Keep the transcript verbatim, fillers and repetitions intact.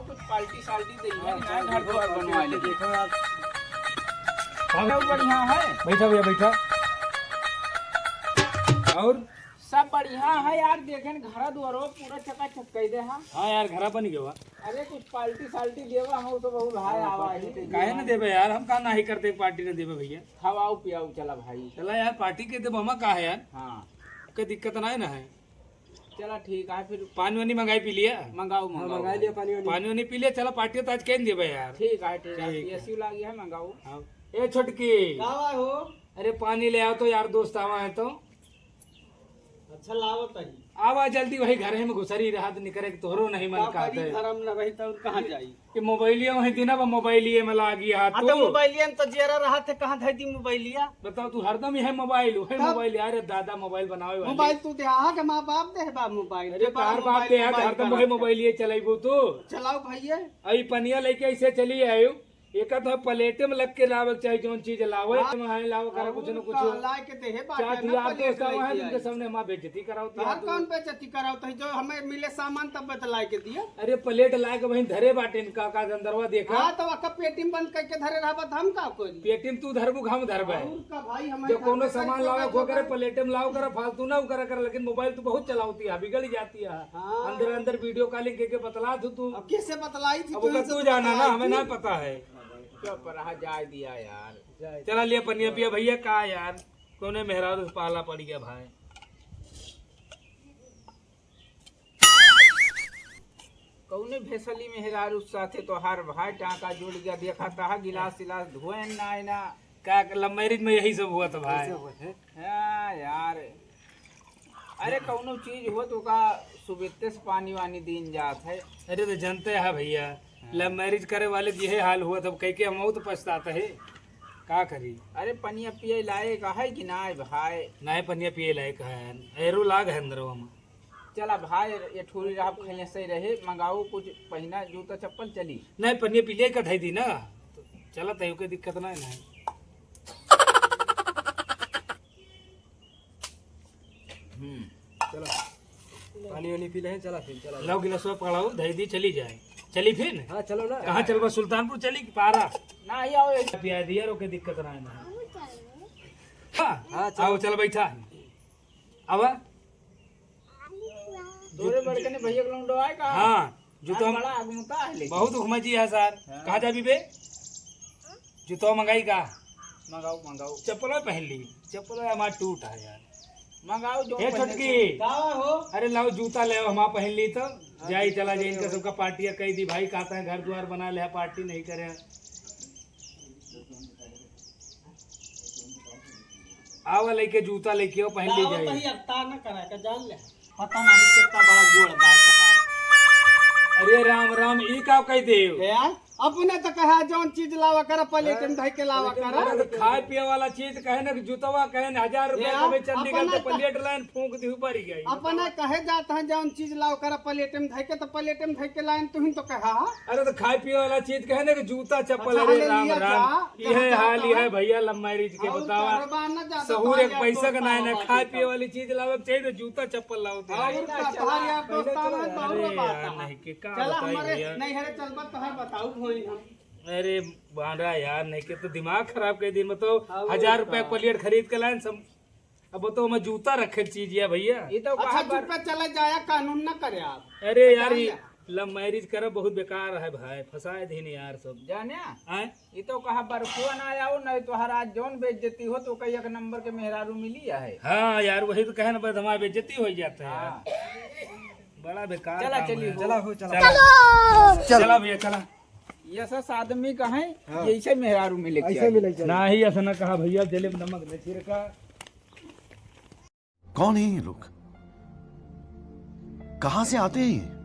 कुछ पार्टी साल्टी दे, हाँ, ना घर द्वार बनवा ले। देखो यार। हाँ। सब बढ़िया है। बैठा भैया, बैठा। और? सब बढ़िया है यार, देखेन घरा द्वारो पूरा चकाचक कइ दे हा। हाँ यार, घरा बन गया। अरे कुछ पार्टी साल्टी देवा, हम तो बहुत भाई आवा ही। काहे न देबे यार, हम का नाही करते, पार्टी न देबे भैया। खवाओ पियाओ चला भाई। चला यार, पार्टी के देबे, हम का है यार। हाँ। कोई दिक्कत नाही ना है। चला ठीक है फिर। पानी वानी मंगाई पी लिया? मंगाओ, हाँ, मंगाओ मंगा भाई। लिया पानी वानी। पानी वानी पी लिया, चला पार्टी तो आज कहीं देबे यार। ठीक है, ठीक है। ठीक है। एसी लागी है, मंगाओ। हाँ। ए छोटकी। का हो? अरे पानी ले आओ तो यार, दोस्त आवा है तो। अच्छा लावत ही। आवा जल्दी, वही घर में घुसरी रहा तो निकरे के तोहरो नहीं मन का कहत करी, है। घर में न रही तो कहाँ जाई? ये मोबाइलिया वही दिना बा मोबाइलिए में लागी हा आ तू। तो मोबाइलिया में तो जेरा रहा थे, कहाँ धई दी मोबाइलिया? बताओ तू हरदम यह मोबाइल, वही तब? मोबाइल, अरे दादा मोबाइल बनावे वाली। मोबाइल तू दे, आ के माँ बाप दे बा मोबाइल। अरे के बा तार बाप मोबाइल, दे, आज मोबाइल हरदम करे। वही मोबाइलिए चलाइबो तू। चलाओ भैया। अई पनिया लेके ऐसे चली आयो। एका तो प्लेटे में लग के लावे के चाही, जौन चीज लावे, हाँ। में है लावे करा कुछ न और कुछ। का लाए के देहे बाटे चाट ना, यार प्लेट दोस्त आवा है, लेके तुमके आई। सामने हमार बेइज्जती करावती है बाहर तू। कौन बेइज्जती करावत है? जो हमें मिले सामान तब बतलाए के दिया। अरे प्लेट लाए के वहीं धरे बाटे इनका, का अंदरवा देखा। हाँ, तो अक्का पेटी में बंद करके धरे रहबा, तो हम का करी? पेटी में तू धरबू, हम धरबे। और का भाई, हमें जो घर कोनो में सामान करी, लावे, को करे, प्लेटे में लाओ करा, फालतू ना करा कर, लेकिन मोबाइल तू बहुत चलावती है, बिगड़ जाती है। हाँ। अंदर, अंदर वीडियो कॉलिंग के, के बतला दू तू। अब कैसे बतलाई थी अब तू, ओकर इनसे तू जाना ना, बतलाई हमें थी? ना पता है। चुप रहा, जाए दिया यार। चला लिया पनिया पिया भैया, का यार, कौने मेहरारू से पाला पड़ गया भाई। कौने भेसली मेहरारू साथे तोहार भाई टाका जुड़ गया, देखा तहा गिलास सिलास धोए ना आए ना। का love marriage में यही सब हुआ था भाई। ऐसे हुआ है। हाँ यार, अरे कौनो चीज हो तो का सुबेते से पानी वानी दीन जात है। अरे तो जनते है भैया, हाँ। Love marriage करे वाले के यही हाल हुआ था, कह के हम बहुत पछतात है, का करी। अरे पनिया पिए लायक है कि ना भाई? नहीं, पनिया पिए लायक है, एरो लाग है अंदरवा में। चला भाई, ये ठूरी रहा खैले सही रहे, मंगाओ कुछ पहिना जूता चप्पल चली। नहीं, पनिया पिए का धई दी ना, तो चलत है, ओके दिक्कत नहीं ना। हम्म। चला। पानी वानी पी ले, चला फिर, चला। लाओ गिलासवा पकड़ाओ, धई दी, चली जाए। चली फिर? हाँ, चलो ना। कहाँ चलबा, सुल्तानपुर चली कि पारा? ना, ये आओ, ये पिया दिया, रोके दिक्कत ना है ना। हाँ, हाँ, चलो। आओ, चल बैठा। आवा। तोरे बड़कने भैया के लौंडो आए का? हाँ, जूता आज हम बड़ा आगमता है लेकिन। बहुत घुमा जी है सर। हाँ। कहाँ जाबी बे? जूता मंगाई का? मंगाओ, मंगाओ। चप्पल पहन ली, चप्पल हमार टूट है यार। मंगाओ जो ए पहने छोटकी। का हो? अरे लाओ जूता ले आओ, हमार पहन ली तो। हाँ, जाई, चला जाई, इनका सबका पार्टिया कही दी भाई, कहता है घर द्वार बना ले, पार्टी नहीं करे। आवा लेके जूता लेके आओ, पहन ली लाओ जाई। तही अवतार न करा के जान ले। पता नहीं कितना बड़ा गोड़ बात है। अरे राम राम, ई का कह देव? यार, अपने तो कहा जौन चीज लावा करा, प्लेट में धई के लावा करा। अरे तो खाए पिए वाला चीज कहे ना कि जूतवा कहे ना, हजार रुपया यार, कभी चंडीगढ़ अपने से प्लेट लाइन फूंक दी ऊपर ही गई। अपने कहे जात है जौन चीज लावा करा, प्लेट में धई के, तो प्लेट में धई के लाइन तुहिन तो कहा। अरे तो खाए पिए वाला चीज कहे ना कि जूता चप्पल, अच्छा, अरे हमें राम लिया राम। क्या? यह कहाँ हाल, जाता यह है? भैया love marriage के और बतावा। सरबा न ज्यादा सहूर एक भारी पैसा का ना है ना, दोस्त खाए बाबा पिए वाली चीज लावे के चाहिए तो जूता चप्पल लाओ तो और यार। का तोहार यार दोस्त आवे तो और अरे बात यार, है। नहीं के का चला बताई हमारे भैया। नहीं हरे चलबा तोहार बताऊ भोई हम। अरे बांडा यार, नहीं के तो दिमाग खराब कर दिन में तो और हजार रुपया का। प्लेट खरीद के लाइन सब। अब तो मैं जूता रखे चीज है भैया। ये तो अच्छा, कहा पर चुप्पे चला जाया, कानून ना करे आप। अरे यार, ये बताइए। Love marriage करब बहुत बेकार है भाई, फंसाए दिन यार सब। जाने? आए? ये तो कहा बरखुआ ना आओ, नहीं तो हर आज जौन बेइज्जती हो तो कई एक नंबर के मेहरारू मिली है। हाँ यार, वही तो कहे ना, बस हमारी बेइज्जती हो जाता है यार। हाँ। बड़ा बेकार चला, काम चलिए, है। हो। चला हो, चला। चला। चला। चला भैया, चला। ये सस आदमी का है, हाँ। ये इसे मेहरारू मिले के ऐसे चाहिए। मिले के चाहिए। नहीं, ऐसा ना कहा भैया, जले में नमक नहीं छिड़का। कौन है ये लोग? कहां से आते हैं ये?